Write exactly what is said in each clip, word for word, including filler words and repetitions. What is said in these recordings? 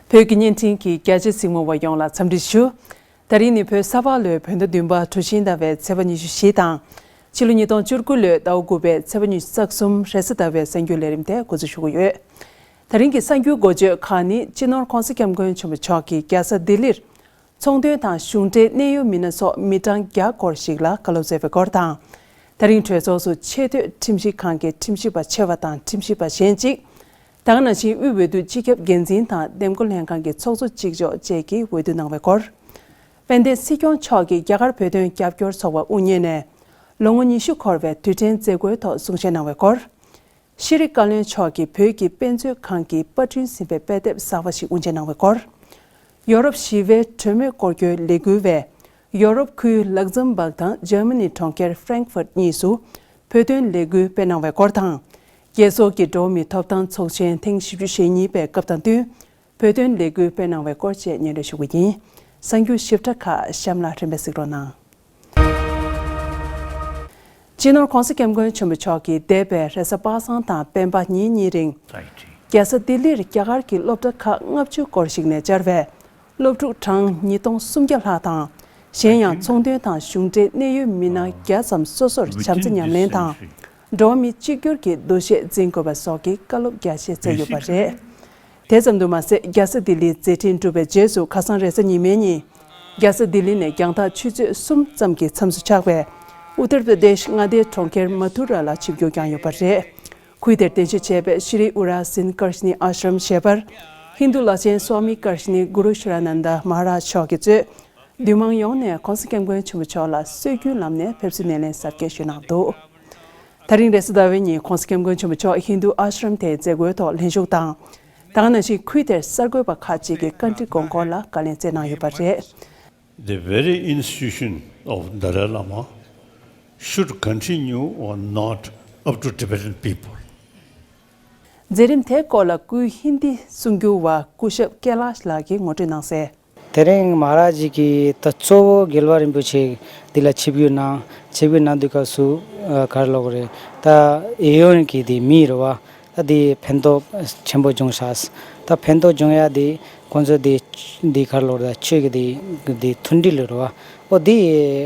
བོད་ཀྱི་བརྙན་འཕྲིན་གྱི་རྒྱ་ཆེ་གཟིགས་མོ་བ་ཡོངས་ལ་འཚམས་འདྲི་ཞུ། ད་རིང་ནི་བོད་ས་ཕག་ལོའི་བོད་ཟླ་བདུན་པ་གྲུ་བཞི་ཟླ་བའི་ཚེས་པ་ཉི་ཤུ་བཞི་དང་། ཕྱི་ལོ་ཉིས་སྟོང་བཅུ་དགུ་ལོའི་ཟླ་བ་དགུ་པའི་ཚེས་པ་ཉི་ཤུ་རྩ་གསུམ་རེས་གཟའ་ཟླ་བའི་གསར་འགྱུར་ལས་རིམ་དེ་འགོ་འཛུགས་ཞུ་གི་ཡོད། ད་རིང་གི་གསར་འགྱུར་འགོ་བརྗོད་ཁག་ནི། སྤྱི་ནོར་༧གོང་ས་༧སྐྱབས་མགོན་ཆེན་པོ་མཆོག་གིས་རྒྱལ་ས་ལྡི་ལིར་ཚོང་དོན་དང་གཞུང་འབྲེལ་གནད་ཡོད་མི་སྣ་སོགས་མི་གྲངས་བརྒྱ་སྐོར་ཞིག་ལ་བཀའ་སློབ་སྩལ་བའི་སྐོར་དང་། ད་རིང་གྲོས་ཚོགས་སུ་ཆེས་མཐོའི་ཁྲིམས་ཞིབ་ཁང་གི་ཁྲིམས་ཞིབ་པ་ཆེ་བ་དང་ཁྲིམས་ཞིབ་པ་གཞན་གཅིག། ད་ག་ནང་བཞིན་དབུས་འོས་བསྡུ་སྤྱི་ཁྱབ་འགན་འཛིན་དང་འདེམས་བསྐོ་ལྷན་ཁང་གི་ཚོགས་གཙོ་གཅིག་ལྕོགས་བཅས་ཀྱིས་འོས་བསྡུ་གནང་བའི་སྐོར། དཔལ་ལྡན་སྲིད་སྐྱོང་མཆོག་གིས་རྒྱ་གར་བོད་དོན་རྒྱབ་སྐྱོར་ཚོགས་པ་དབུ་བརྙེས་ནས་ལོ་ངོ་ཉི་ཤུ་འཁོར་བའི་དུས་དྲན་མཛད་སྒོའི་ཐོག་གསུང་བཤད་གནང་བའི་སྐོར། ཤེས་རིག་བཀའ་བློན་མཆོག་གིས་བོད་ཀྱི་དཔེ་མཛོད་ཁང་གིས་པར་སྐྲུན་ཟིན་པའི་དཔེ་དེབ་གསར་པ་ཞིག་དབུ་འབྱེད་གནང་བའི་སྐོར། ཡོ་རོབ་ཞི་བའི་གྲོས་མོལ་སྐོར་སྐྱོད་ལས་འགུལ་བས་ཡོ་རོབ་ཁུལ་ལག་ཛམ་བག་དང་འཇར་མ་ནི་གྲོང་ཁྱེར་ཧྥ་རེང་ཧྥུར་གཉིས་སུ་བོད་དོན་ལས་འགུལ་སྤེལ་གནང་བའི་སྐོར་དང་། རྒྱལ་ཚོགས་ཀྱི་འགྲོ་བ་མིའི་ཐོབ་ཐང་ཚོགས་ཆེན་ཐེངས་བཞི་བཅུ་ཞེ་གཉིས་པའི་སྐབས་དང་བསྟུན། བོད་དོན་ལས་འགུལ་སྤེལ་གནང་བའི་སྐོར་བཅས་སྙན་སྒྲོན་ཞུ་གི་ཡིན། གསར་འགྱུར་ཞིབ་ཕྲ་ཁག་གཤམ་ལ་རིམ་པས་གཟིགས་རོགས་གནང་། སྤྱི་ནོར་༧གོང་ས་༧སྐྱབས་མགོན་ཆེན་པོ་མཆོག་གིས་འདས་པའི་རེས་གཟའ་པ་སངས་དང་སྤེན་པ་ཉིན་གཉིས་རིང་། རྒྱལ་ས་ལྡི་ལིར་རྒྱ་གར་གྱི་སློབ་གྲྭ་ཁག་ལྔ་བཅུ་སྐོར་ཞིག་ནས་བཅར་བའི་སློབ་ཕྲུག་གྲངས་ཉིས་སྟོང་སུམ་བརྒྱ་ལྷག་དང་། གཞན་ཡང་ཚོང་དོན་དང་གཞུང་འབྲེལ་གནད་ཡོད་མི་སྣ་བརྒྱ་ཙམ་སོ་སོར་བྱམས་བརྩེ་ཉམས་ལེན་དང་། འགྲོ་བ་མི་གཅིག་གྱུར་གྱི་འདུ་ཤེས་འཛིན་དགོས་པ་སོགས་ཀྱི་བཀའ་སློབ་རྒྱ་ཆེ་སྩལ་ཡོད་པ་རེད། དེ་ཙམ་དུ་མ་ཟད། རྒྱལ་ས་ལྡི་ལིའི་མཛད་འཕྲིན་གྲུབ་པའི་རྗེས་སུ་ཁ་སང་རེས་གཟའ་ཉི་མའི་ཉིན། རྒྱལ་ས་ལྡི་ལི་ནས་རྒྱང་ཐག་ཆུ་ཚོད་གསུམ་ཙམ་གྱི་མཚམས་སུ་ཆགས་པའི་ཨུ་ཏར་པྲ་དེཤ་མངའ་སྡེའི་གྲོང་ཁྱེར་མ་ཐུ་ར་ལ་ཆིབས་བསྒྱུར་བསྐྱངས་ཡོད་པ་རེད། ཁུལ་དེར་གདན་ཞུ་བྱས་པའི་ཤྲི་ཨུ་ར་སིན་ཀར་ཤ་ནི་ཨ་ཤྲམ་ཞེས་པར། ཧིན་རྡུ་བླ་ཆེན་སྭ་མི་ཀར་ཤ་ནི་གུ་རུ་ཤྲ་ནན་དཱ་མ་ཧ་རཱཇ་མཆོག་གིས་གཙོས། འདུས་མང་ཡོངས་ནས་༧གོང་ས་༧སྐྱབས་མགོན་ཆེན་པོ་མཆོག་ལ་སྲོལ་རྒྱུན་ལམ་ནས་ཕེབས་བསུ་སྣེ་ལེན་གཟབ་རྒྱས་ཞུས་གནང་འདུག། ད་རིང་རེས་གཟའ་ཟླ་བའི་ཉིན་༧གོང་ས་༧སྐྱབས་མགོན་ཆེན་པོ་མཆོག་ཧིན་རྡུ་ཨ་ཤྲམ་དེའི་མཛད་སྒོའི་ཐོག་ལྷན་ཞུགས་དང་། ད་ག་ནང་བཞིན་ཁུལ་དེར་གསར་འགོད་པ་ཁག་ཅིག་གི་བཀའ་འདྲི་དགོངས་སྐོར་ལ་བཀའ་ལན་སྩལ་གནང་ཡོད་པ་རེད། The very institution of Dalai Lama should continue or not up to Tibetan people. མཛད་རིམ་དེའི་སྐོར་ལ་སྐུའི་ཧིན་དི་གསུང་སྒྱུར་བ་སྐུ་ཞབས་ཀེ་ལཱཤ་ལགས་ཀྱིས་ངོ་སྤྲོད་གནང་གསལ། དེ་རིང་མ་ཧ་ར་ཇི་གིས་ད་གཙོ་བོ་རྒྱལ་བ་རིན་པོ་ཆེ་འདི་ལ་ཆིབས་བསྒྱུར་གནང་ཆིབས་བསྒྱུར་གནང་དུས་སྐབས་སུ་ཨ་ག་རེ་ལབ་དགོས་རེད། ད་ཨེ་ཡོན་གྱི་དེ་མི་རེད་བ། ད་དེ་ཕན་ཐོགས་ཆེན་པོ་བྱུང་ཤག་ད་ཕན་ཐོགས་བྱུང་ཡ་དེ་ཁོང་ཚོ་དེ་དེ་ག་རེ་ལབ་དགོས་རེད། ད་ཆོས་ཀྱི་དེ་དེ་མཐུན་སྒྲིལ་རེད་བ། ཨོ་དེ་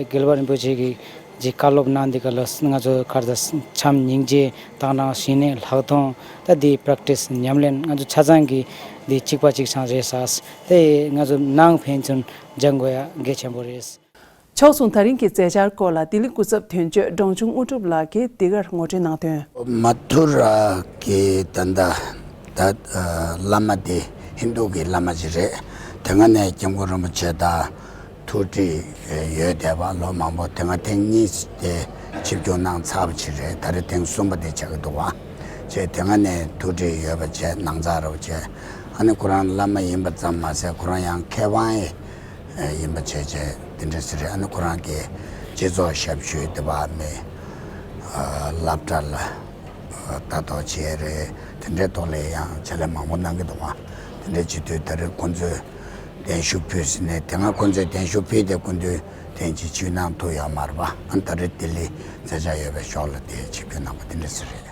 རྒྱལ་བ་རིན་པོ་ཆེ་གིས་ཅིག་བཀའ་སློབ་གནང་འདི་ག་ལ་ང་ཚོ་གར་དང་བྱམས་སྙིང་རྗེ་དང་ནང་ཞི་གནས་ལྷག་མཐོང་ད་འདི་པྲེག་ཊི་སི་ཉམས་ལེན་ང་ཚོ་ཆ་ཚང་གི་འདི་གཅིག་པ་གཅིག་རྐྱང་རེད་ས། དེ་ང་ཚོ་ནང་ཕན་ཚུན་སྦྱང་དགོས་ཡ་གལ་ཆེན་པོ་རེད། ཕྱོགས་མཚུངས་ད་རིང་གི་མཛད་འཆར་སྐོར་ལ་ལྡི་ལི་སྐུ་ཚབ་དོན་གཅོད་འབྲོང་ཆུང་དངོས་གྲུབ་ལགས་ཀྱིས་འདི་གར་ངོ་སྤྲོད་གནང་དོན། མ་ཐུ་ར་གི་ད་ལྟ་ད་བླ་མ་དེ་ཧིན་དུ་གི་བླ་མ་ཅིག་རེད། དེ་སྔ་ནས་སྐྱབས་མགོན་རིན་པོ་ཆེ་དང་། ཐུགས་འདྲིས་ཡོད་བསྡད་པ་ལོ་མང་པོ། དེ་སྔ་ཐེངས་གཉིས་དེ་ཆིབས་བསྒྱུར་གནང་ཚར་བ་ཅིག་རེད། ད་རེས་ཐེངས་གསུམ་པ་དེ་ཆགས་ཀྱི་འདུག་བ། བྱས་དེ་སྔ་ནས་ཐུགས་འདྲིས་ཡོད་པ་བྱས་ནང་ཚགས་རོགས་བྱས། ཨ་ནི་ཁོ་རང་བླ་མ་ཡིན་པ་ཙམ་མ་ཟད་ཁོ་རང་ཡང་མཁས་དབང་ཡིན་པ་བྱས་བྱས་དེ་འདྲ་ཟེར་རེད། ཨ་ནི་ཁོ་རང་གི་སྤྱི་ཚོགས་ཞབས་ཞུའི་དེ་བ་མི་སློབ་གྲྭ་ལ་ལྟ་རྟོག་བྱས་རེད། དེ་འདྲའི་ཐོག་ལ་ཡང་ཕྱག་ལས་མང་པོ་གནང་གི་འདུག་བ། དེ་འདྲའི་བྱེད་དུས་ད་རེས་ཁོང་ཚོས་གདན་ཞུ་ཕུལ་ཟིན་ནས་དེ་སྔ་ཁོང་ཚོས་གདན་ཞུ་ཕུལ་ཏེ་སྐུ་མདུན་དེ་ཅིག་ཆིབས་གནང་ཐུབ་ཡོད་མ་རེད་པ། ཨ་ད་རེས་ལྡི་ལི་མཛད་འཆར་ཡོད་པའི་ཞོར་ལ་དེ་ཆིབས་བསྒྱུར་གནང་པ་དེ་འདྲ་ཟེར་རེད།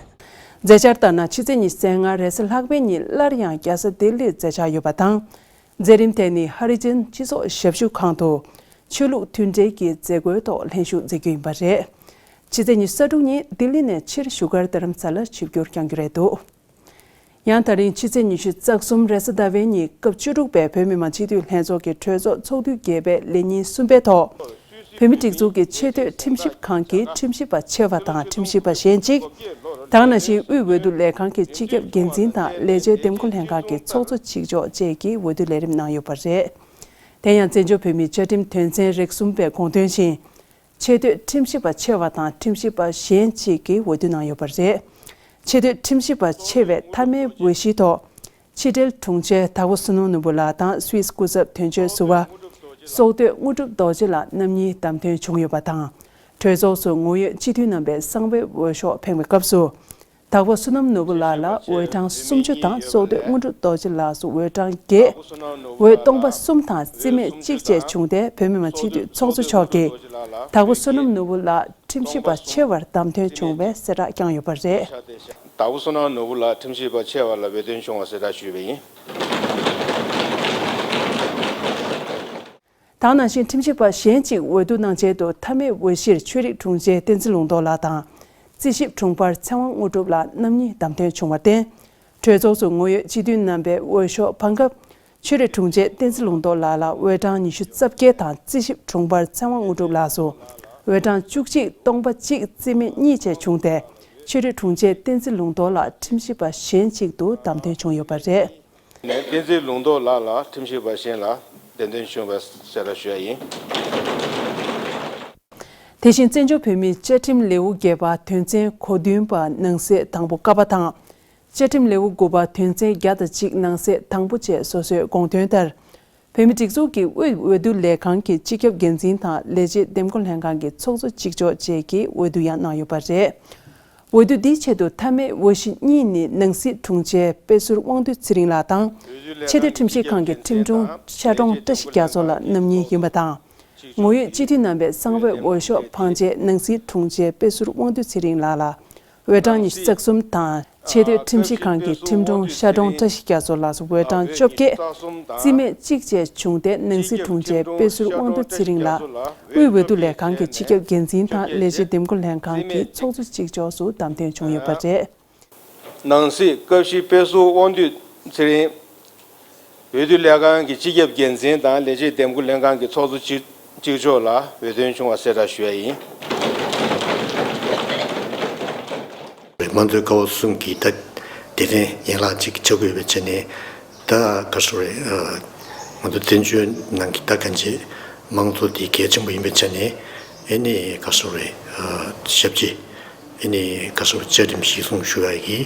མཛད་འཆར་ལྟར་ན་ཕྱི་ཚེས་ཉི་ཤུ་རྩ་ལྔ་རེས་གཟའ་ལྷག་པའི་ཉིན་སླར་ཡང་རྒྱལ་ས་ལྡི་ལིར་མཛད་འཆར་ཡོད་པ་དང་། མཛད་རིམ་དེ་ནི་ཧ་རི་ཇན་སྤྱི་ཚོགས་ཞབས་ཞུ་ཁང་དུ་ཆོས་ལུགས་མཐུན་འབྲེལ་གྱི་མཛད་སྒོའི་ཐོག་ལྷན་ཞུགས་མཛད་རྒྱུ་ཡིན་པ་རེད། ཕྱི་ཚེས་ཉི་ཤུ་རྩ་དྲུག་ཉིན་ལྡི་ལི་ནས་ཕྱིར་བཞུགས་སྒར་རྡ་རམ་ས་ལར་ཆིབས་བསྒྱུར་བསྐྱང་རྒྱུ་རེད་འདུག། ཡང་ད་རིང་ཕྱི་ཚེས་ཉི་ཤུ་རྩ་གསུམ་རེས་གཟའ་ཟླ་བའི་ཉིན་སྐབས་བཅུ་དྲུག་པའི་བོད་མི་མང་སྤྱི་འཐུས་ལྷན་ཚོགས་ཀྱི་གྲོས་ཚོགས་ཚོགས་དུས་བརྒྱད་པའི་ལས་ཉིན་གསུམ་པའི་ཐོག་བོད་མི་སྒྲིག་འཛུགས་ཀྱི་ཆེས་མཐོའི་ཁྲིམས་ཞིབ་ཁང་གི་ཁྲིམས་ཞིབ་པ་ཆེ་བ་དང་ཁྲིམས་ཞིབ་པ་གཞན་གཅིག། ད་ག་ནང་བཞིན་དབུས་འོས་བསྡུ་ལས་ཁང་གི་སྤྱི་ཁྱབ་འགན་འཛིན་དང་ལས་བྱེད་འདེམས་བསྐོ་ལྷན་ཁང་གི་ཚོགས་གཙོ་གཅིག་ལྕོགས་བཅས་ཀྱིས་འོས་བསྡུ་ལས་རིམ་གནང་ཡོད་པ་རེད། དེ་ཡང་བཙན་བྱོལ་བོད་མིའི་བཅའ་ཁྲིམས་དོན་ཚན་རེ་གསུམ་པའི་དགོངས་དོན་བཞིན། ཆེས་མཐོའི་ཁྲིམས་ཞིབ་པ་ཆེ་བ་དང་ཁྲིམས་ཞིབ་པ་གཞན་གཅིག་གིས་འོས་བསྡུ་གནང་ཡོད་པ་རེད། ཆེས་མཐོའི་ཁྲིམས་ཞིབ་པ་ཆེ་བའི་མཐའ་མའི་འོས་གཞིའི་ཐོག་ཕྱི་འབྲེལ་དྲུང་ཆེ་དྭགས་པོ་བསོད་ནམས་ནོར་བུ་ལགས་དང་སུད་སི་སྐུ་ཚབ་དོན་གཅོད་ཟུར་པ་སོག་སྟོད་དངོས་གྲུབ་རྡོ་རྗེ་ལགས་རྣམ་གཉིས་བདམས་ཐོན་བྱུང་ཡོད་པ་དང་། གྲོས་ཚོགས་སུ་ངོ་ཡོད་སྤྱི་འཐུས་རྣམ་པས་གསང་བའི་འོས་ཤོག་འཕེན་པའི་སྐབས་སུ། དྭགས་པོ་བསོད་ནམས་ནོར་བུ་ལགས་ལ་འོས་གྲངས་སུམ་ཅུ་དང་སོག་སྟོད་དངོས་གྲུབ་རྡོ་རྗེ་ལགས་སུ་འོས་གྲངས་བརྒྱད། འོས་སྟོང་པ་གསུམ་དང་རྩིས་མེད་གཅིག་བཅས་བྱུང་སྟེ་བོད་མི་མང་སྤྱི་འཐུས་ཚོགས་གཙོ་མཆོག་གིས་དྭགས་པོ་བསོད་ནམས་ནོར་བུ་ལགས་ཁྲིམས་ཞིབ་པ་ཆེ་བར་བདམས་ཐོན་བྱུང་བའི་གསལ་བསྒྲགས་བསྐྱངས་ཡོད་པ་རེད། དྭགས་པོ་བསོད་ནམས་ནོར་བུ་ལགས་ཁྲིམས་ཞིབ་པ་ཆེ་བ་ལ་འོས་ཐོན་བྱུང་བ་གསལ་བསྒྲགས་ཞུས་པ་ཡིན། ད་ག་ནང་བཞིན་ཁྲིམས་ཞིབ་པ་གཞན་གཅིག་འོས་བསྡུ་གནང་ཆེད་དུ་མཐའ་མའི་འོས་གཞིར་ཆོས་རིག་དྲུང་ཆེ་བསྟན་འཛིན་ལུང་རྟོགས་ལགས་དང་། རྩིས་ཞིབ་དྲུང་འཕར་ཚེ་དབང་དངོས་གྲུབ་ལགས་རྣམ་གཉིས་བདམས་ཐོན་བྱུང་བར་བརྟེན། གྲོས་ཚོགས་སུ་ངོ་ཡོད་སྤྱི་འཐུས་རྣམ་པས་འོས་ཤོག་འཕང་སྐབས། ཆོས་རིག་དྲུང་ཆེ་བསྟན་འཛིན་ལུང་རྟོགས་ལགས་ལ་འོས་གྲངས་ཉི་ཤུ་རྩ་བརྒྱད་དང་རྩིས་ཞིབ་དྲུང་འཕར་ཚེ་དབང་དངོས་གྲུབ་ལགས་སུ་འོས་གྲངས་བཅུ་གཅིག་སྟོང་པ་གཅིག་རྩིས་མེད་གཉིས་བཅས་བྱུང་སྟེ། ཆོས་རིག་དྲུང་ཆེ་བསྟན་འཛིན་ལུང་རྟོགས་ལགས་ཁྲིམས་ཞིབ་པ་གཞན་གཅིག་ཏུ་བདམས་ཐོན་བྱུང་ཡོད་པ་རེད། ནས་བསྟན་འཛིན་ལུང་རྟོགས་ལགས་ལ་ཁྲིམས་ཞིབ་པ་གཞན་ལ་གདན་འདྲེན་བྱུང་བའི་གསལ་བསྒྲགས་ཞུ་ཡ་ཡིན། དེ་བཞིན་བཙན་བྱོལ་བོད་མིའི་བཅའ་ཁྲིམས་ལེའུ་བརྒྱད་པ་དོན་ཚན་གོ་བདུན་པ་ནང་གསེས་དང་པོ་ཀ་པ་དང་། བཅའ་ཁྲིམས་ལེའུ་དགུ་པ་དོན་ཚན་བརྒྱ་དང་གཅིག་ནང་གསེས་དང་པོ་བཅས་སོ་སོའི་དགོངས་དོན་ལྟར། བོད་མིའི་སྒྲིག་འཛུགས་ཀྱི་དབུས་འོས་བསྡུ་ལས་ཁང་གི་སྤྱི་ཁྱབ་འགན་འཛིན་དང་ལས་བྱེད་འདེམས་བསྐོ་ལྷན་ཁང་གི་ཚོགས་གཙོ་གཅིག་ལྕོགས་བཅས་ཀྱིས་འོས་བསྡུ་ཡང་གནང་ཡོད་པ་རེད། འོས་བསྡུ་འདིའི་ཆེད་དུ་མཐའ་མའི་འོས་གཞི་གཉིས་ནི་ནང་སྲིད་དྲུང་ཆེ་དཔེ་ཟུར་དབང་འདུས་ཚེ་རིང་ལགས་དང་། ཆེས་མཐོའི་ཁྲིམས་ཞིབ་ཁང་གི་ཁྲིམས་དྲུང་ཤར་གྲོང་བཀྲ་ཤིས་རྒྱ་མཚོ་ལགས་རྣམ་གཉིས་ཡིན་པ་དང་། ངོ་ཡོད་སྤྱི་འཐུས་རྣམ་པས་གསང་བའི་འོས་ཤོག་འཕངས་རྗེས་ནང་སྲིད་དྲུང་ཆེ་དཔེ་ཟུར་དབང་འདུས་ཚེ་རིང་ལགས་ལ་འོས་གྲངས་ཉི་ཤུ་རྩ་གསུམ་དང་། ཆེས་མཐོའི་ཁྲིམས་ཞིབ་ཁང་གི་ཁྲིམས་དྲུང་ཤར་གྲོང་བཀྲ་ཤིས་རྒྱ་མཚོ་ལགས་སུ་འོས་གྲངས་བཅོ་བརྒྱད། རྩིས་མེད་གཅིག་བཅས་བྱུང་སྟེ་ནང་སྲིད་དྲུང་ཆེ་དཔེ་ཟུར་དབང་འདུས་ཚེ་རིང་ལགས་དབུས་འོས་བསྡུ་ལས་ཁང་གི་སྤྱི་ཁྱབ་འགན་འཛིན་དང་ལས་བྱེད་འདེམས་བསྐོ་ལྷན་ཁང་གི་ཚོགས་གཙོ་གཅིག་ལྕོགས་སུ་བདམས་ཐོན་བྱུང་ཡོད་པ་རེད། ནང་སྲིད་བཀའ་བཞི་དཔེ་ཟུར་དབང་འདུས་ཚེ་རིང་། འོས་བསྡུ་ལས་ཁང་གི་སྤྱི་ཁྱབ་འགན་འཛིན་དང་ལས་བྱེད་འདེམས་བསྐོ་ལྷན་ཁང་གི་ཚོགས་གཙོ་གཅིག་གཅིག་ལྕོགས་ལ་འོས་ཐོན་བྱུང་བ་གསལ་བསྒྲགས་ཞུ་ཡ་ཡིན། དམངས་གཙོའི་ཀ་བ་གསུམ་གྱི་ད་སྡེ་ཚན་ཡན་ལག་ཅིག་ཆགས་ཀྱི་ཡོད་པའི་ཆ་ནས། ད་ག་སོ་རེད། ང་ཚོ་བཙན་བྱོལ་ནང་གི་ད་གང་ཅི་དམངས་གཙོ་དེ་གལ་ཆེན་པོ་ཡིན་པའི་ཆ་ནས། ཨེ་ནི་ག་སོ་རེད། ཞབས་ཕྱི། ཨེ་ནི་ག་སོ་རེད། བཅའ་ཁྲིམས་གཞིར་བཟུང་ཞུ་ཡ་གི་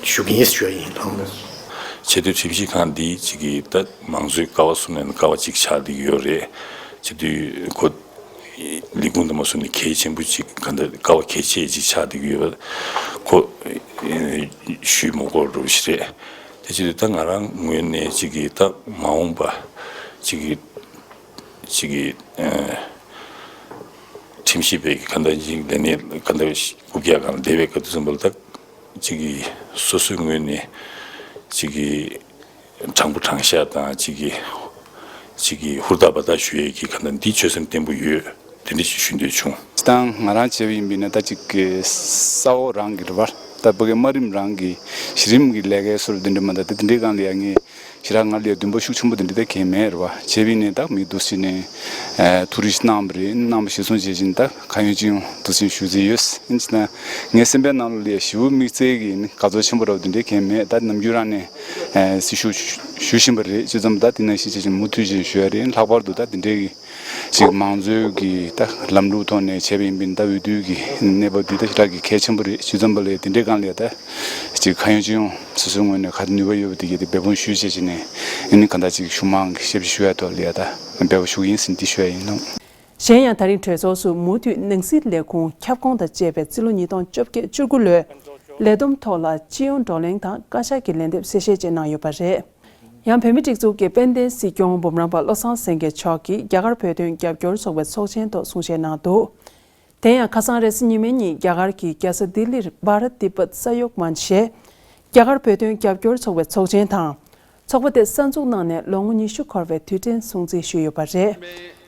ཞུ་གི་ཡིན་ཞུ་ཡ་ཡིན་ལགས། ཆེས་མཐོའི་ཁྲིམས་ཞིབ་ཁང་འདི་གཅིག་གི་ད་མང་གཙོའི་ཀ་བ་གསུམ་ནས་ཀ་བ་གཅིག་ཆགས་བསྡད་ཀྱི་ཡོད་རེད། བྱེད་དུས་ཁོ་ལས་ཁུངས་དུ་མ་སོང་ནས་གལ་ཆེན་པོ་གཅིག་ག་འདྲ་ཀ་བ་གལ་ཆེ་གཅིག་ཆགས་བསྡད་ཀྱི་ཡོད་པ་ཁོ་ཞུས་མ་དགོས་རུ་ཞིག་རེད། དེ་བྱེད་དུས་ད་ང་རང་ངོས་ནས་གཅིག་གི་ད་མ་འོངས་པ་གཅིག་གི་གཅིག་གི་ཁྲིམས་ཞིབ་པའི་གི་ག་འདྲ་ཅིག་ལས་གནས་ག་འདྲ་རྐུབ་བཀྱག་སྒང་ལ་བསྡད་པའི་སྐབས་དུས་ཙམ་པ་ལ་ད་གཅིག་གི་སོ་སོའི་ངོས་ནས་གཅིག་གི་དྲང་པོ་དྲང་བཞག་དང་གཅིག་གི་གཅིག་གི་ཧུར་ཐག་འབད་ཐག་ཞུ་ཡས་ཀྱི་ག་འདྲ་འདི་ཆོད་སེམས་བརྟན་པོ་ཡོད། དེ་འདྲ་ཞིག་ཞུ་འདོད་བྱུང་། སྤྱིར་བཏང་ང་རང་བྱས་པ་ཡིན་པ་ཡིན་ན་ད་གཅིག་གི་ས་འོག་རང་གི་རེད་བ། ད་ཕ་གི་དམའ་རིམ་རང་གི་གཞི་རིམ་གྱི་ལས་ཀའི་སོར་དེ་འདྲ་མ་གཏོགས་ད་དེ་འདྲའི་སྒང་ལ་ཡ་ངས་ཞེ་དྲག་ང་ལ་ཡ་འདུན་པ་ཤུགས་ཆེན་པོ་དེ་འདྲ་ད་གང་ཡང་མེད་རེད་བ། བྱས་པ་ཡིན་ནའི་ད་མི་འདུག་སེ་ནས་ཐུགས་རེ་གནང་བ་རེད། གནང་བ་གཞིར་བཟུང་བྱས་བཞིན་ད་གང་ཡོང་ཅི་ཡོང་འདུག་སེ་ཞུ་རྩིས་ཡོད། ཡིན་ཕྱིན་ན་ངའི་སེམས་པའི་ནང་ལ་ཡ་ཞེ་པོ་དམིགས་བསལ་གྱི་ནི་དགའ་ཚོར་ཆེན་པོ་རེད་བ་དེ་འདྲའི་གང་ཡང་མེད། ད་ནམ་རྒྱུན་རང་ནས་སྲི་ཞུ་ཞུ་བཞིན་པ་རེད། བྱས་ཙང་ད་དེ་ནང་བཞིན་བྱས་བཞིན་མུ་མཐུད་བྱས་ཞུ་ཡ་རེད། ལྷག་པར་དུ་ད་དེ་འདྲའི་གི་ཅིག་མང་གཙོའི་གི་ད་ལམ་ལུགས་ཐོག་ནས་བྱས་པ་ཡིན་པས་ད་འོས་བསྡུ་གི་གནས་བབ་འདི་ད་ཞེ་དྲག་གི་གལ་ཆེན་པོ་རེད། བྱས་ཙང་པ་ལས་དེ་འདྲའི་སྒང་ལ་ད་ཅིག་གང་ཡོང་ཅི་ཡོང་སོ་སོའི་ངོས་ནས་ག་ནུས་པ་ཡོད་པ་དེ་གི་དེ་འབད་འབུངས་ཞུས་བྱས་བྱས་ནས་ཨ་ནི་གང་ལྟར་ཅིག་གཞུང་མང་གི་ཞབས་ཕྱི་ཞུ་ཡ་ཐོག་ལ་ཡ་ད་འབད་པ་ཞུ་གི་ཡིན་ཟེར་འདི་ཞུ་ཡ་ཡིན་ལགས། གཞན་ཡང་ད་རིང་གྲོས་ཚོགས་སུ་མུ་མཐུད་ནང་སྲིད་ལས་ཁུངས་ཁྱབ་ཁོངས་དང་བཅས་པའི་རྩིས་ལོ་ཉིས་སྟོང་བཅོ་བརྒྱད་བཅུ་དགུ་ལོའི་ལས་བསྡོམས་ཐོག་ལ་སྤྱི་ཡོངས་བགྲོ་གླེང་དང་བཀའ་ཤག་གི་ལན་འདེབས་གསལ་བཤད་བཅས་གནང་ཡོད་པ་རེད། ཡང་བོད་མིའི་སྒྲིག་འཛུགས་ཀྱི་དཔལ་ལྡན་སྲིད་སྐྱོང་འབུམ་རམས་པ་བློ་བཟང་སེང་གེ་མཆོག་གིས་རྒྱ་གར་བོད་དོན་རྒྱབ་སྐྱོར་ཚོགས་པའི་ཚོགས་ཆེན་ཐོག་གསུང་བཤད་གནང་འདུག་དེ་ཡང་ཁ་སང་རེས་གཟའ་ཉི་མའི་ཉིན་རྒྱ་གར་གྱི་རྒྱལ་ས་ལྡི་ལིར་བྷ་རཏ་ཏི་པད་ས་ཡོག་མན་ཞེས་རྒྱ་གར་བོད་དོན་རྒྱབ་སྐྱོར་ཚོགས་པའི་ཚོགས་ཆེན་དང་། ཚོགས་པ་དེ་གསར་འཛུགས་གནང་ནས་ལོ་ངོ་ཉི་ཤུ་འཁོར་བའི་དུས་དྲན་སྲུང་བརྩི་ཞུས་ཡོད་པ་རེད།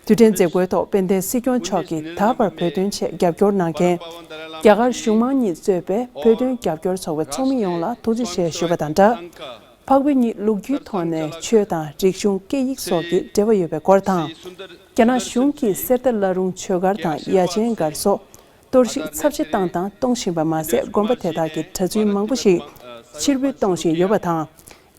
དུས་དྲན་མཛད་སྒོའི་ཐོག་དཔལ་ལྡན་སྲིད་སྐྱོང་མཆོག་གིས་ད་བར་བོད་དོན་ཆེད་རྒྱབ་སྐྱོར་གནང་མཁན་རྒྱ་གར་གཞུང་མང་གཉིས་གཙོས་པའི་བོད་དོན་རྒྱབ་སྐྱོར་ཚོགས་པའི་ཚོགས་མི་ཡོངས་ལ་ཐུགས་རྗེ་ཆེ་ཞུས་པ་དང་སྦྲགས། འཕགས་བོད་གཉིས་ལོ་རྒྱུས་ཐོག་ནས་ཆོས་དང་རིག་གཞུང་སྐད་ཡིག་སོགས་ཀྱི་འབྲེལ་བ་ཡོད་པའི་སྐོར་དང་། རྒྱ་ནག་གཞུང་གིས་གསེར་རྟ་བླ་རུང་ཆོས་སྒར་དང་ཡ་ཆེན་སྒར་སོགས་གཏོར་བཤིག་ཚབས་ཆེ་བཏང་དང་གཏོང་བཞིན་པ་མ་ཟད་དགོན་པ་དེ་དག་གི་གྲྭ་བཙུན་མང་པོ་ཞིག་ཕྱིར་འབུད་གཏོང་བཞིན་ཡོད་པ་དང་།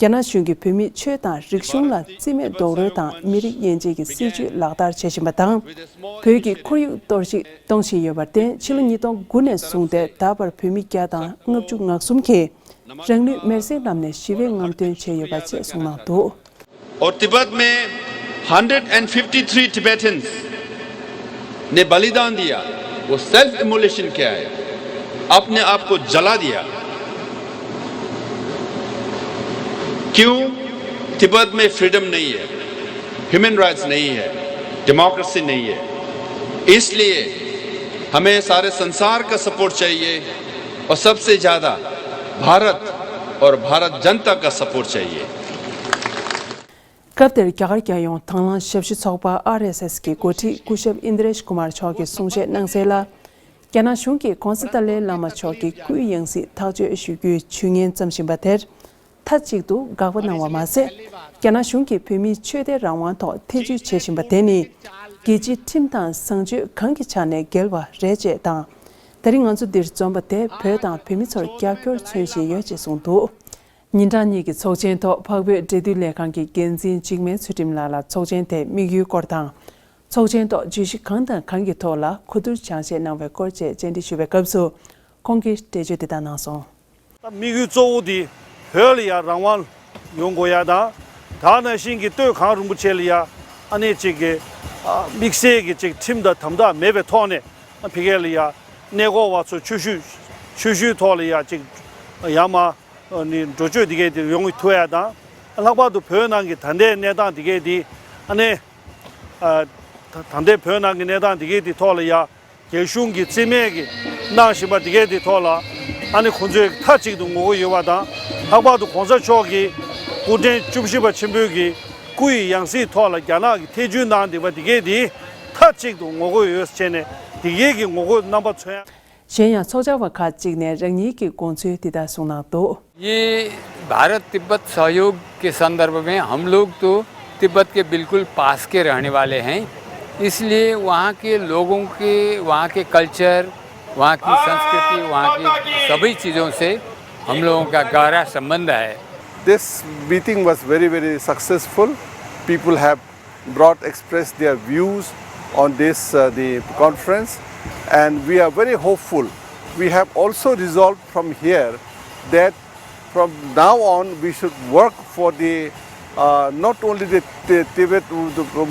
རྒྱ་ནག་གཞུང་གིས་བོད་མིའི་ཆོས་དང་རིག་གཞུང་ལ་རྩིས་མེད་རྡོག་རོལ་དང་མི་རིགས་དབྱེ་འབྱེད་ཀྱི་སྲིད་བྱུས་ལག་བསྟར་བྱེད་བཞིན་པ་དང་། བོད་ཀྱི་ཁོར་ཡུག་གཏོར་བཤིག་གཏོང་བཞིན་ཡོད་པར་བརྟེན་ཕྱི་ལོ་ཉིས་སྟོང་དགུ་ནས་བཟུང་སྟེ་ད་བར་བོད་མི་བརྒྱ་དང་ལྔ་བཅུ་ང་གསུམ་གྱིས་རང་ལུས་མེར་སྲེག་ལམ་ནས་ཞི་བའི་རྔམ་སྟོན་བྱས་ཡོད་པ་བཅས་གསུངས་གནང་འདུག། और तिब्बत में hundred and fifty three Tibetans ने बलिदान दिया, वो self immolation किया है, अपने आप को जला दिया। क्यों? तिब्बत में फ्रीडम नहीं है, ह्यूमन राइट्स नहीं है, डेमोक्रेसी नहीं है। इसलिए हमें सारे संसार का सपोर्ट चाहिए और सबसे ज्यादा भारत और भारत जनता का सपोर्ट चाहिए। སྐབས་དེར་རྒྱ་གར་རྒྱལ་ཡོངས་དྭང་བླངས་ཞབས་ཞུ་ཚོགས་པ་ཨར་ཨེས་ཨེས་ཀྱི་འགོ་ཁྲིད་སྐུ་ཞབས་ཨིན་དྲེཤ་ཀུ་མར་མཆོག་གིས་གསུང་བཤད་གནང་གསལ་ལ། རྒྱ་ནག་གཞུང་གིས་༧གོང་ས་ཏཱ་ལའི་བླ་མ་མཆོག་གི་སྐུའི་ཡང་སྲིད་ཐག་གཅོད་ཞུ་རྒྱུའི་ཇུས་ངན་བརྩམས་བཞིན་པ་དེར། མཐའ་གཅིག་ཏུ་དགག་པ་གནང་བ་མ་ཟད། རྒྱ་ནག་གཞུང་གིས་བོད་མིའི་ཆོས་དད་རང་དབང་ཐོག་ཐེ་བྱུས་བྱེད་བཞིན་པ་དེ་ནི། རྒྱལ་སྤྱིའི་ཁྲིམས་དང་བཟང་སྤྱོད་གང་གི་ཆ་ནས་འགལ་བ་རེད་ཅེས་དང་། ད་རིང་ང་ཚོ་འདིར་འཛོམས་པ་དེ་བོད་དང་བོད་མི་ཚོར་རྒྱབ་སྐྱོར་མཚོན་བཞིན་ཡོད་ཅེས་གསུངས་འདུག་ཉིན་གྲངས་གཉིས་ཀྱི་ཚོགས་ཆེན་ཐོག་འཕགས་བོད་འབྲེལ་མཐུད་ལས་ཁང་གི་འགན་འཛིན་འཇིགས་མེད་ཚུལ་ཁྲིམས་ལགས་ལ་ཚོགས་ཆེན་དེའི་དམིགས་ཡུལ་སྐོར་དང་། ཚོགས་ཆེན་ཐོག་བརྗོད་གཞི་གང་དང་གང་གི་ཐོག་ལ་གོ་བསྡུར་སྦྱང་བཤད་གནང་བའི་སྐོར་བཅས་བཅར་འདྲི་ཞུ་བའི་སྐབས་སུ། ཁོང་གིས་འགྲེལ་བརྗོད་འདི་ལྟར་གནང་སོང་། ད་དམིགས་ཡུལ་གཙོ་བོ་དེ་བོད་ལ་ཡང་རང་དབང་ཡོང་དགོས་ཡ་དང་། ད་ནང་བཞིན་གྱི་སྟོད་གངས་རིན་པོ་ཆེ་ལ་ཡང་ཨ་ནེ་གཅིག་གི་ཨ་དམིགས་བསལ་གྱི་གཅིག་ཁྲིམས་དང་དམ་དྲག་མེད་པའི་ཐོག་ནས་ཨ་ཕ་གི་ལ་ཡང་གནས་སྐོར་བ་ཚོ་ཆོས་ཞུ་ཆོས་ཞུའི་ཐོག་ལ་ཡང་གཅིག་ཡར་མར་ནི་འགྲོ་སྐྱོད་འདི་གས་དེ་ཡོང་ཐུབ་ཡ་དང་། ལྷག་པར་དུ་བོད་ནང་གི་ད་ལྟའི་གནས་སྟངས་འདི་གས་དེ་ཨ་ནེ་ཨ་ད་ད་ལྟའི་བོད་ནང་གི་གནས་སྟངས་འདི་གས་དེ་ཐོག་ལ་ཡང་རྒྱ་གཞུང་གིས་རྩིས་མེད་ཀྱིས་གནང་བཞིན་པ་འདི་གས་དེ་ཐོག་ལ་ཨ་ནི་ཁོང་ཚོས་མཐའ་གཅིག་ཏུ་ངོ་རྒོལ་ཡོད་པ་དང་། ལྷག་པར་དུ་གོང་ས་མཆོག་གིས་སྐུ་ཕྲེང་བཅུ་བཞི་པ་ཆེན་པོའི་གི་སྐུ་ཡི་ཡང་སྲིད་ཐོག་ལ་རྒྱ་ནག་གིས་ཐེ་བྱུས་གནང་བསྡད་པ་འདི་གས་དེ་མཐའ་གཅིག་ཏུ་ངོ་རྒོལ་ཡོད་ཟེར་བྱས་ནས་འདི་གས་ཀྱི་ངོ་རྒོལ་རྣམ་པ་མཚོན་ཡ། གཞན་ཡང་ཚོགས་བཅར་བ་ཁག་ཅིག་ནས་རང་ཉིད་ཀྱི་དགོངས་ཚུལ་འདི་ལྟར་གསུངས་གནང་འདུག ये भारत तिब्बत सहयोग के संदर्भ में हम लोग तो तिब्बत के बिल्कुल पास के रहने वाले हैं, इसलिए वहाँ के लोगों के, वहाँ के कल्चर, वहाँ की संस्कृति, वहाँ की सभी चीज़ों से हम लोगों का गहरा संबंध है। This meeting was very, very successful. People have brought, expressed their views on this, uh, the conference, and we are very hopeful. We have also resolved from here that from now on we should work for the, uh, not only the Ti- Tibet.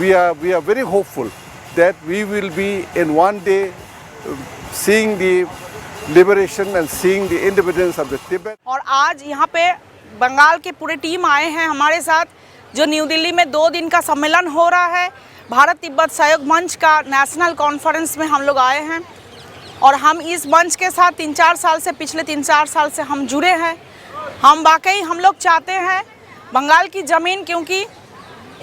We are, we are very hopeful that we will be in one day, uh, seeing the liberation and seeing the independence of the Tibet. और आज यहाँ पे बंगाल के पूरे टीम आए हैं हमारे साथ, जो न्यू दिल्ली में दो दिन का सम्मेलन हो रहा है। भारत तिब्बत सहयोग मंच का नेशनल कॉन्फ्रेंस में हम लोग आए हैं और हम इस मंच के साथ तीन चार साल से, पिछले तीन चार साल से हम जुड़े हैं। हम वाकई, हम लोग चाहते हैं बंगाल की ज़मीन, क्योंकि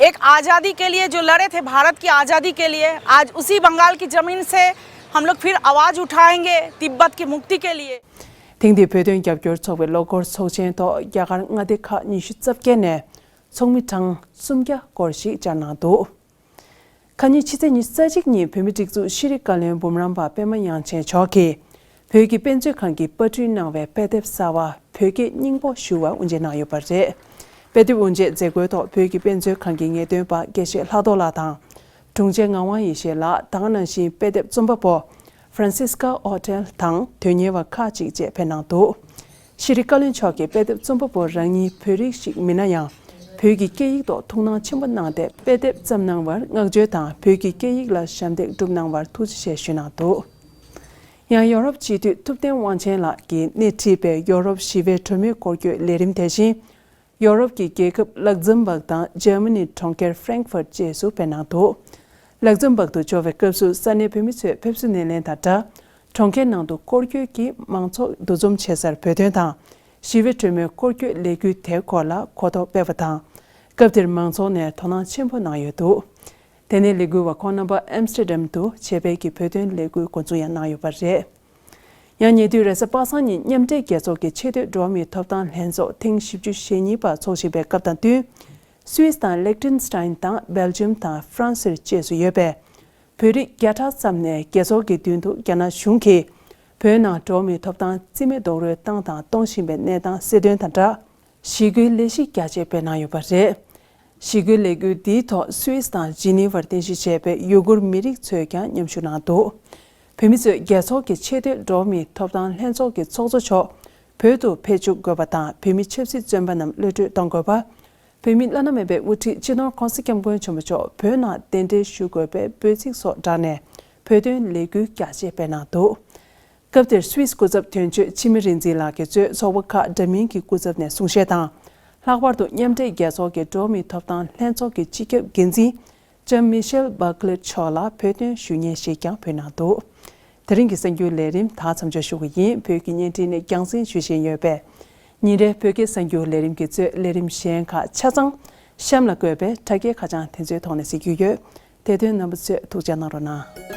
एक आज़ादी के लिए जो लड़े थे, भारत की आज़ादी के लिए, आज उसी बंगाल की ज़मीन से हम लोग फिर आवाज़ उठाएंगे तिब्बत की मुक्ति के लिए। ཐེངས་འདིའི་བོད་དོན་རྒྱབ་སྐྱོར་ཚོགས་པའི་ལོ་འཁོར་ཚོགས་ཆེན་ཐོག་རྒྱ་གར་མངའ་སྡེ་ཁག་ཉི་ཤུ་རྩ་བརྒྱད་ནས་ཚོགས་མི་གྲངས་སུམ་བརྒྱ་སྐོར་ཞིག་བཅར་གནང་འདུག་ཁ་ཉིན་ཕྱི་ཚེས་ཉི་ཤུ་རྩ་གཅིག་ཉིན་བོད་མིའི་སྒྲིག་འཛུགས་ཤེས་རིག་བཀའ་བློན་འབུམ་རམས་པ་པད་མ་དབྱངས་ཅན་མཆོག་གིས་བོད་ཀྱི་དཔེ་མཛོད་ཁང་གིས་པར་སྐྲུན་གནང་བའི་དཔེ་དེབ་གསར་བ་བོད་སྐད་སྙིང་པོ་ཞུ་བ་དབུ་འབྱེད་གནང་ཡོད་པ་རེད། དཔེ་དེབ་དབུ་འབྱེད་མཛད་སྒོའི་ཐོག་བོད་ཀྱི་དཔེ་མཛོད་ཁང་གི་ངེས་སྟོན་པ་དགེ་བཤེས་ལྷག་རྡོར་ལགས་དང་། དྲུང་ཆེ་ངག་དབང་ཡེ་ཤེས་ལགས་དང་ནང་བཞིན་དཔེ་དེབ་རྩོམ་པ་པོ་ཧྥ་རན་སིས་ཀ་ཨོ་ཏེལ་དང་དོན་གཉེར་བ་ཁག་ཅིག་བཅས་ཕེབས་གནང་འདུག་ཤེས་རིག་བཀའ་བློན་མཆོག་གིས་དཔེ་དེབ་རྩོམ་པ་པོ་རང་ཉིད་བོད་རིགས་ཤིག་མིན་ན་ཡང་། བོད་ཀྱི་སྐད་ཡིག་ཐོག་ཐུགས་སྣང་ཆེན་པོ་གནང་སྟེ་དཔེ་དེབ་བརྩམས་གནང་བར་བསྔགས་བརྗོད་དང་། བོད་ཀྱི་སྐད་ཡིག་ལ་ཞབས་འདེགས་བསྒྲུབས་གནང་བར་ཐུགས་རྗེ་ཆེ་ཞུས་གནང་འདུག་ཡང་ཡོ་རོབ་སྤྱི་འཐུས་ཐུབ་བསྟན་དབང་ཆེན་ལགས་ཀྱིས་སྣེ་ཁྲིད་པའི་ཡོ་རོབ་ཞི་བའི་གྲོས་མོལ་སྐོར་སྐྱོད་ལས་རིམ་དེ་བཞིན། ཡོ་རོབ་ཀྱི་རྒྱལ་ཁབ་ལག་ཛམ་བག་དང་འཇར་མ་ནི་གྲོང་ཁྱེར་ཧྥ་རེང་ཧྥུར་བཅས་སུ་ཕེབས་གནང་འདུག་ལག་ཛམ་བག་ཏུ་འབྱོར་བའི་སྐབས་སུ་ས་གནས་བོད་མི་ཚོས་ཕེབས་བསུ་སྣེ་ལེན་དང་སྦྲགས། གྲོང་ཁྱེར་ནང་དུ་སྐོར་སྐྱོད་ཀྱིས་མང་ཚོགས་འདུ་འཛོམས་བྱེད་སར་བོད་དོན་དང་། ཞི་བའི་གྲོས་མོལ་སྐོར་སྐྱོད་ལས་འགུལ་དེའི་སྐོར་ལ་གོ་རྟོགས་སྤེལ་བ་དང་། སྐབས་དེར་མང་ཚོགས་ནས་དོ་སྣང་ཆེན་པོ་གནང་ཡོད་འདུག་དེ་ནས་ལས་འགུལ་བ་ཁོང་རྣམ་པ་ཨེམ་སི་ཊར་ཌམ་དུ་བྱེད་དཔོན་གྱི་བོད་དོན་ལས་འགུལ་འགོ་འཛུགས་ཡང་གནང་ཡོད་པ་རེད། ཡང་ཉེ་དུས་རེས་གཟའ་པ་སངས་ཉིན་མཉམ་འབྲེལ་རྒྱལ་ཚོགས་ཀྱི་ཆེས་མཐོའི་འགྲོ་བ་མིའི་ཐོབ་ཐང་ལྷན་ཚོགས་ཐེངས་བཞི་བཅུ་ཞེ་གཉིས་པ་འཚོགས་བཞིན་པའི་སྐབས་དང་བསྟུན། སུད་སི་དང་ལེག་ཏེན་སི་ཏན་དང་སྦེལ་ཇམ་དང་ཧྥ་རན་སིར་བཅས་སུ་ཡོད་པའི་བོད་རིགས་བརྒྱ་ཕྲག་ཙམ་ནས་རྒྱལ་ཚོགས་ཀྱི་མདུན་དུ་རྒྱ་ནག་གཞུང་གིས་བོད་ནང་འགྲོ་བ་མིའི་ཐོབ་ཐང་རྩིས་མེད་རྡོག་རོལ་བཏང་དང་གཏོང་བཞིན་པའི་གནས་སྟངས་གསལ་སྟོན་དང་སྦྲགས། ཞི་རྒོལ་ལས་གཞི་རྒྱ་ཆེ་སྤེལ་གནང་ཡོད་པ་རེད། ཞི་རྒོལ་ལས་འགུལ་འདིའི་ཐོག་སུད་སི་དང་ཇི་ནི་ཝར་རྟེན་གཞི་བྱས་པའི་ཡུ་གུར་མི་རིགས་ཚོས་ཀྱང་མཉམ་ཞུགས་གནང་འདུག་བོད་མི་ཚོས་རྒྱལ་ཚོགས་ཀྱི་ཆེས་མཐོའི་འགྲོ་བ་མིའི་ཐོབ་ཐང་ལྷན་ཚོགས་ཀྱི་ཚོགས་གཙོ་མཆོག་བོད་དུ་ཕེབས་བཅུག་དགོས་པ་དང་། བོད་མི་ཆབ་སྲིད་བཙོན་པ་རྣམས་གློད་གྲོལ་གཏོང་དགོས་པ། བོད་མི་བླ་ན་མེད་པའི་དབུ་ཁྲིད་སྤྱི་ནོར་༧གོང་ས་༧སྐྱབས་མགོན་ཆེན་པོ་མཆོག་བོད་ནང་གདན་འདྲེན་ཞུ་དགོས་པའི་འབོད་ཚིག་སོགས་བསྒྲགས་ནས་བོད་དོན་ལས་འགུལ་རྒྱ་ཆེ་སྤེལ་གནང་འདུག་སྐབས་དེར་སུད་སི་སྐུ་ཚབ་དོན་གཅོད་འཆི་མེད་རིག་འཛིན་ལགས་ཀྱིས་གཙོས་ཚོགས་པ་ཁག་འདྲ་མིན་གྱི་སྐུ་ཚབ་ནས་གསུང་བཤད་དང་། ལྷག་པར་དུ་མཉམ་འབྲེལ་རྒྱལ་ཚོགས་ཀྱི་འགྲོ་བ་མིའི་ཐོབ་ཐང་ལྷན་ཚོགས་ཀྱི་སྤྱི་ཁྱབ་འགན་འཛིན་ལྕམ་མི་ཤེལ་བྷག་ལེར་མཆོག་ལ་བོད་དོན་ཞུ་སྙན་ཞིག་ཀྱང་ཕུལ་གནང་འདུག་དེ་རིང་གི་གསར་འགྱུར་ལས་རིམ་ད་མཚམས་འཇོག་ཞུ་གི་ཡིན། བོད་ཀྱི་བརྙན་འཕྲིན་ནས་རྒྱང་སྲིང་ཞུ་བཞིན་ཡོད་པས། ཉིན་རེའི་བོད་སྐད་གསར་འགྱུར་ལས་རིམ་གྱིས་གཙོས་ལས་རིམ་གཞན་ཁག་ཆ་ཚང་ གཤམ་ལ་བཀོད་པའི་དྲ་རྒྱའི་ཁ་བྱང་དེ་ཚོའི་ཐོག་ནས་གཟིགས་རྒྱུ་ཡོད། དེ་དོན་རྣམ་པ་ཚོས་ཐུགས་རྗེ་གནང་རོགས་གནང་།